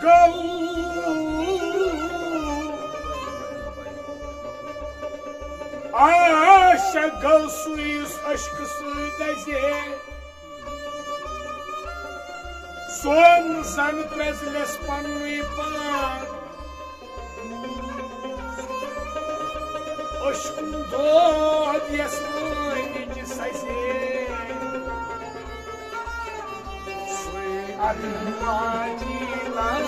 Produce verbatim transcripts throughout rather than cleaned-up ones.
گوٚو عاشق گوٚو سُے یُس عشقہٕ سۭتۍ دَزے۔ سون زَن پرٛزلٮ۪س پننُے پان۔ عشقُن دود یَس وٲنِج سَزے۔ سُے اَدٕ وانی لال۔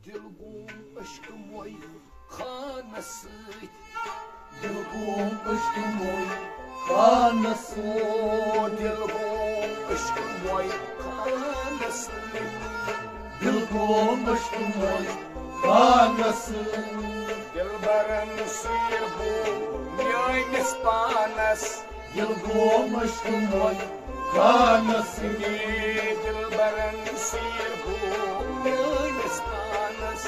دِل گوم عشقہٕ موے خانس سۭتۍ۔ دِل گوم عشقہٕ موے خانس سۭتۍ۔ او دِل گوم عشقہٕ موے خانس سۭتۍ۔ دِل گوم عشقہٕ موے خانس سۭتۍ۔ دِلبرن سیر بو میٲنِس پانس۔ دِل گوم عشقہٕ موے خانس سۭتۍ۔ دِلبرن سیر بو میٲنِس پانس۔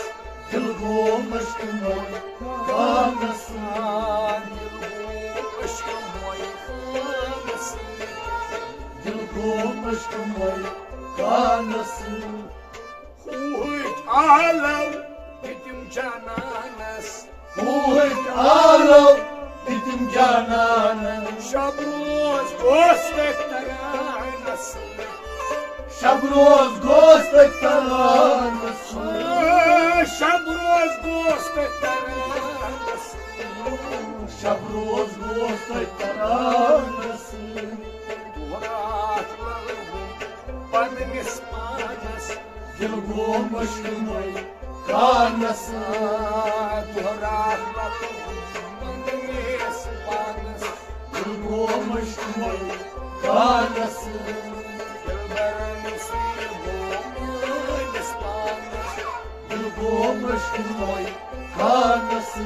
دِل گوم عشقہٕ موے خانس سۭتۍ۔ دِل گوم عشقہٕ موے خانس سۭتۍ۔ دِل گوم عشقہٕ موے خانس سۭتۍ۔ ہوہٕکۍ آلو دِتِم جانانس۔ ہوہٕکۍ آلو دِتِم جانانس۔ شب روز گوس تٔتھۍ ترانس۔ شب روز گوس تٔتھۍ ترانس۔ شب روز گوس تٔتھۍ ترانس۔ شب روز گوس تٔتھۍ ترانس۔ دۄہ راتھ لَلہٕ بہٕ پننِس پانس۔ دِل گوم عشقہٕ موے خانس۔ دۄہ راتھ لَلہٕ بہٕ پننِس پانس۔ دِل گوم عشقہٕ موے خانس۔ دِلبرن سُے گوم میٲنِس پانس۔ دِل گوم عشقہٕ موے خانس۔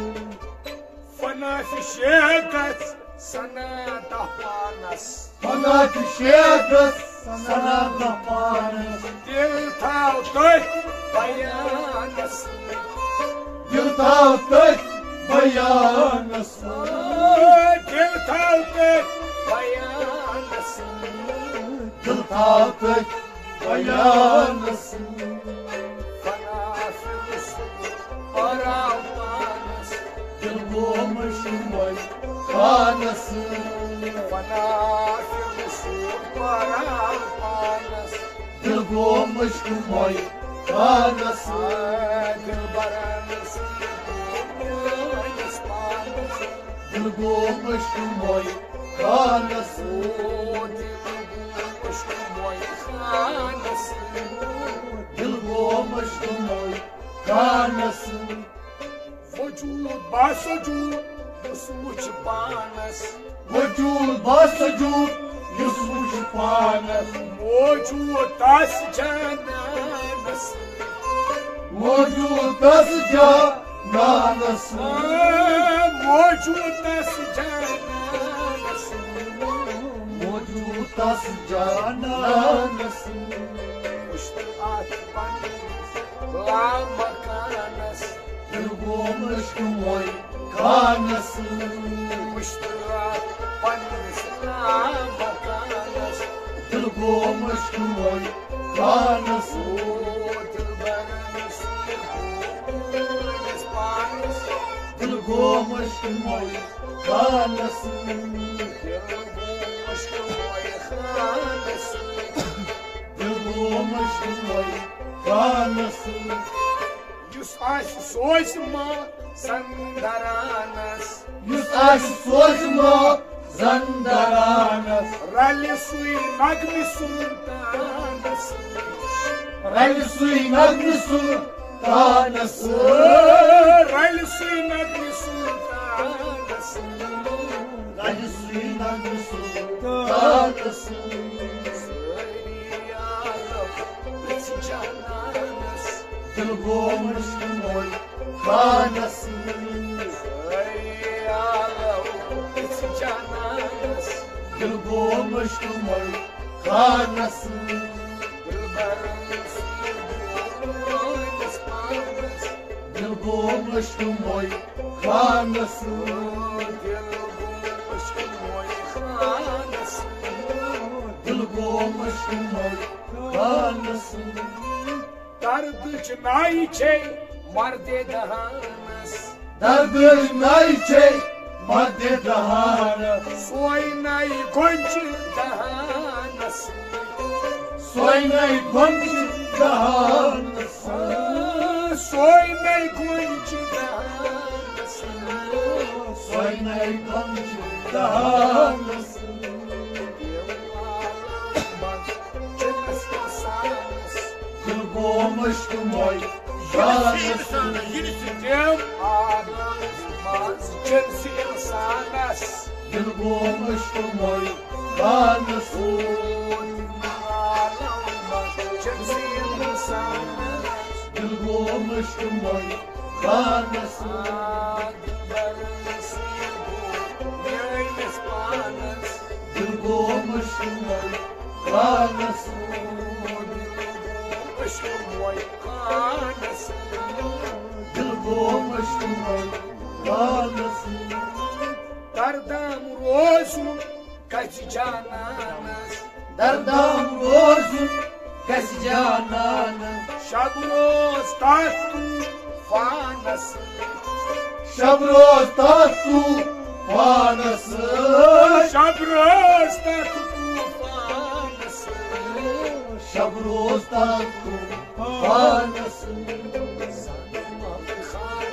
فنا فِشے گژھ سنا دہ پانس۔ فنا فِشے گژھ سنا دہ پانس۔ دِل تھاو تٔتھۍ بیانس۔ دِل تھاو تٔتھۍ بیانس۔ دِل تھاو تٔتھۍ بیانس۔ دِل تھاو تٔتھۍ بیانس۔ فنا فِرس پراو پانس۔ دِل گوم عشقہٕ موے خانس۔ فنا فِرس پراو پانس۔ دِل گوم عشقہٕ موے خانس۔ دِلبرن سُے گوم میٲنِس پانس۔ دِل گوم عشقہٕ موے خانس۔ او دِل گوم عشقہٕ موے خانس۔ دِل گوم عشقہٕ موے خانس۔ وجود باسجود یُس وُچھ پانس۔ وجود باسجود یُس وُچھ پانس۔ موجود تس جانانس۔ موجود تس جانانس۔ آ، موجود تس جانانس۔ موجود تس جانانس۔ وُچھ تہٕ اتھ پننِس لامکانس۔ دِل گوم عشقہٕ موے خانس۔ وُچھ تہٕ اتھ پننِس لامکانس۔ دِل گوم عشقہٕ موے خانس۔ او دِلبرن سُے گوم میٲنِس پانس۔ دِل گوم عشقہٕ موے خانس۔ دِل گوم عشقہٕ موے خانس۔ دِل گوم عشقہٕ موے خانس۔ یُس آسہِ سوزِ ما زندرانس۔ یُس آسہِ سوزِ ما زندرانس۔ رلہِ سُے نغمہِ سُلطانس۔ رلہِ سُے نغمہِ سُلطانس۔ رلہِ سُے نغمہِ سُلطانس۔ رلہِ سُے نغمہِ سُلطانس۔ سٲری عالم پرٛژھِ جانانس۔ دِل گوم عشقہٕ موے خانس۔ سٲری عالم پرٛژھِ جانانس۔ دِل گوم عشقہٕ موے خانس سۭتۍ۔ دلبرن سۭتۍ گوٚو میٲنِس پانس۔ دل گوم عشق موے خانس سۭتۍ۔ دل گوم عشق موے خانس سۭتۍ۔ دل گوم عشق موے خانس سۭتۍ۔ دردٕچ ناے چھے مردِ دہانس۔ دردٕچ ناے چھے مردِ دہانس۔ سوے ناے گۄنچہِ دہانس۔ سوے ناے گۄنچہِ دہانس۔ سوے ناے گۄنچہِ دہانس۔ سوے ناے گۄنچہِ دہانس۔ دل گوم عشق موے خانس سۭتۍ۔ دل گوم عشق موے خانس سۭتۍ۔ دل گوم عشق موے خانس سۭتۍ۔ دل گوم عشق موے خانس سۭتۍ۔ دل گوم عشق موے خانس سۭتۍ۔ دردام روزُن کتھِ جانانس۔ دردام روزُن گژھِ جانانس۔ شب روز تتھ طوفانس۔ شب روز تتھ طوفانس۔ شب روز تتھ طوفانس۔ شب روز تتھ طوفانس۔ سن محمد خان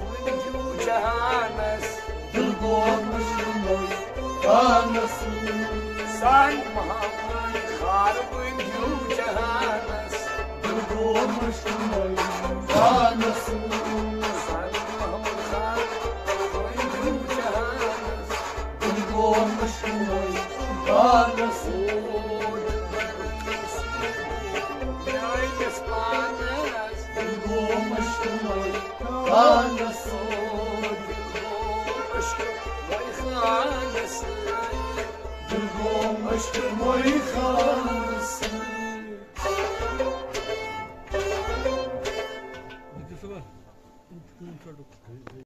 وٕنۍ ہیوٗ جہانس۔ دل گوم عشق موے خانس سۭتۍ۔ سن محمد خان وٕنۍ ہیوٗ جہانس۔ دل گوم عشق موے خانس سۭتۍ۔ سن محمد خان وٕنۍ ہیوٗ جہانس۔ دل گوم عشق موے خانس سۭتۍ۔ میٲنِس پانس۔ دل گوم عشق موے خانس سۭتۍ۔ دل گوم عشق موے خانس سۭتۍ۔ دل گوم عشق موے خانس سۭتۍ۔